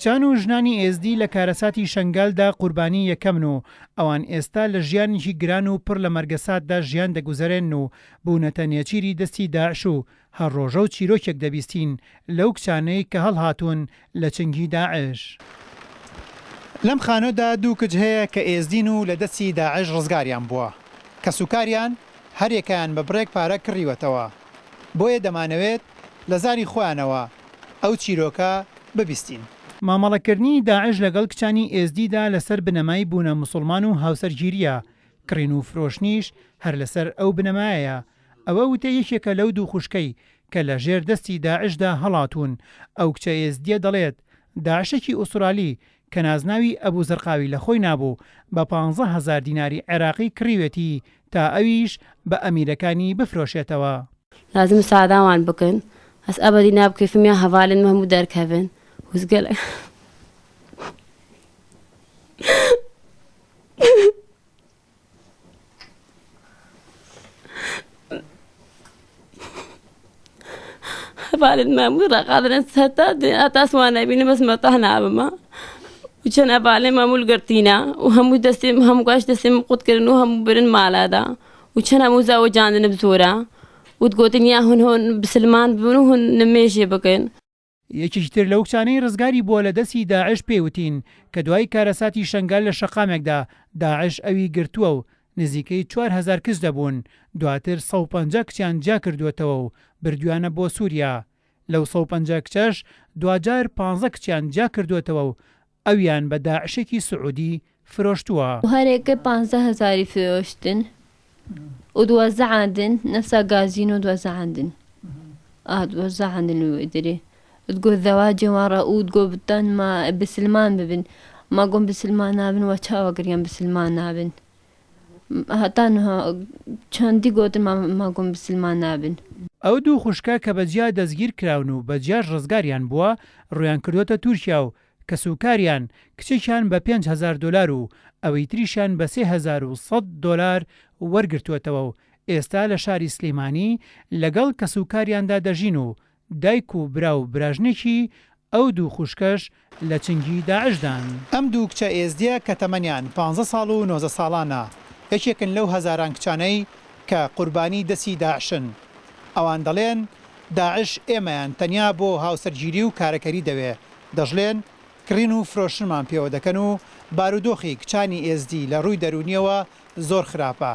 کچان و ژنانی ئێزدی لە کارەساتی شەنگالدا قوربانی یەکەمن و ئەوان ئێستا لە ژیانێکی گران و پڕ لە مەرگەساتدا ژیان دەگوزەرێنن و بوونەتە نێچیری دەستی داعش و هەر ڕۆژە و چیرۆکێک دەبیستین لەو کچانەی کە هەڵهاتوون لە چنگی داعش. لەم خانووەدا دوو کچ هەیە کە ئێزدین و لە دەستی داعش ڕزگاریان بووە. کەسوکاریان هەریەکەیان بە بڕێک پارە کڕیوەتەوە. بۆیە دەمانەوێت لە زاری خۆیانەوە ئەو چیرۆکە ببیستین. مامەڵەکردنی داعش لەگەڵ کچانی ئێزدیدا لەسەر بنەمای بوونە موسڵمان و هاوسەرگیرییە، کڕین و فرۆشتنیش هەر لەسەر ئەو بنەمایەیە. ئەوە وتەی یەکێکە لەو دوو خوشکەی کە لە ژێر دەستی داعشدا هەڵاتوون، ئەو کچە ئێزدییە دەڵێت، داعشێکی ئوسترالی کە نازناوی ئەبو زەرقاوی لە خۆی نابوو، بە 15 هەزار دیناری عێراقی کڕیوێتی تا ئەویش بە ئەمیرەکانی بفرۆشێتەوە. لازم مساعدە وان بکن ئەس ئەبەدی نابکەفم یا هەڤالن مە هەموو دەرکەڤن هوزگەلە. هەڤالن مە هەموو ڕاقادرن هەتا هەتا سوان نەبینم بەس مەتاه نابمە و چەند هەڤالێ مەمول گرتینە و هەموو دەستێ هەموو گاش دەستێ من قوت کردن و هەموو برن مالادا و چەند هەموو زاوجاندن بزۆرە وت گوتن یا هون هون بسلمان ببن و هون نمێژێ بکەن. یەکێکی تر لەو کچانەی ڕزگاری بووە لە دەستی داعش پێی وتین کە دوای کارەساتی شەنگال لە شەقامێکدا داعش ئەوی گرتووە و نزیکەی 4000 کچ دەبوون دواتر 150 کچیان جیا کردووەتەوە و بردویانە بۆ سوریا لەو 150 کچەش دواجار 15 کچیان جیا کردووەتەوە و ئەویان بە داعشێکی سعودی فرۆشتووە. هەرێکە پانزە هەزاری فرۆشتن و دوەزعاندن نەسا گازین و دوەزعاندن ئا دوەزعاندن لوێ درێ دگۆ زەواجێ وان ڕە ئوو دگۆ بتەن ما بسلمان ببن ما گۆم بسلمان نابن وە چاوە گریان بسلمان نابن هەتا نها چەندی گۆتن ما ما گۆم بسلمان نابن. ئەو دوو خوشکە کە بە جیا دەستگیر کراون و بە جیاش ڕزگاریان بووە، ڕوویان کردووەتە تورکیا و کەسوکاریان کچێکیان بە 5000 دۆلار و ئەوەی تریشیان بە 3100 دۆلار وەرگرتووەتەوە و ئێستا لە شاری سلیمانی لەگەڵ کەسوکاریاندا دەژین و دایک و برا و براژنێکی ئەو دوو خوشکەش لە چنگی داعشدان. ئەم دوو کچە ئێزدییە کە تەمەنیان پانزە ساڵ و 19 ساڵانە، یەکێکن لەو هەزاران کچانەی کە قوربانی دەستی داعشن. ئەوان دەڵێن، داعش ئێمەیان تەنیا بۆ هاوسەرگیری و کارەکەری دەوێ، دەشڵێن، کڕین و فرۆشتنمان پێوە دەکەن و بارودۆخی کچانی ئێزدی لە رووی دەروونییەوە زۆر خراپە،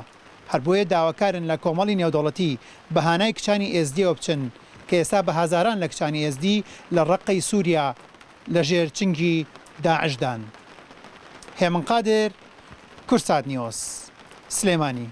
هەر بۆیە داواکارن لە کۆمەڵی نێودەوڵەتی بە هانای کچانی ئێزدییەوە بچن کە ئێستا بە هەزاران لە کچانی ئێزدی لە ڕەققەی سووریا لە ژێر چنگی داعشدان. هێمن قادر، کوردسات نیوز، سلێمانی.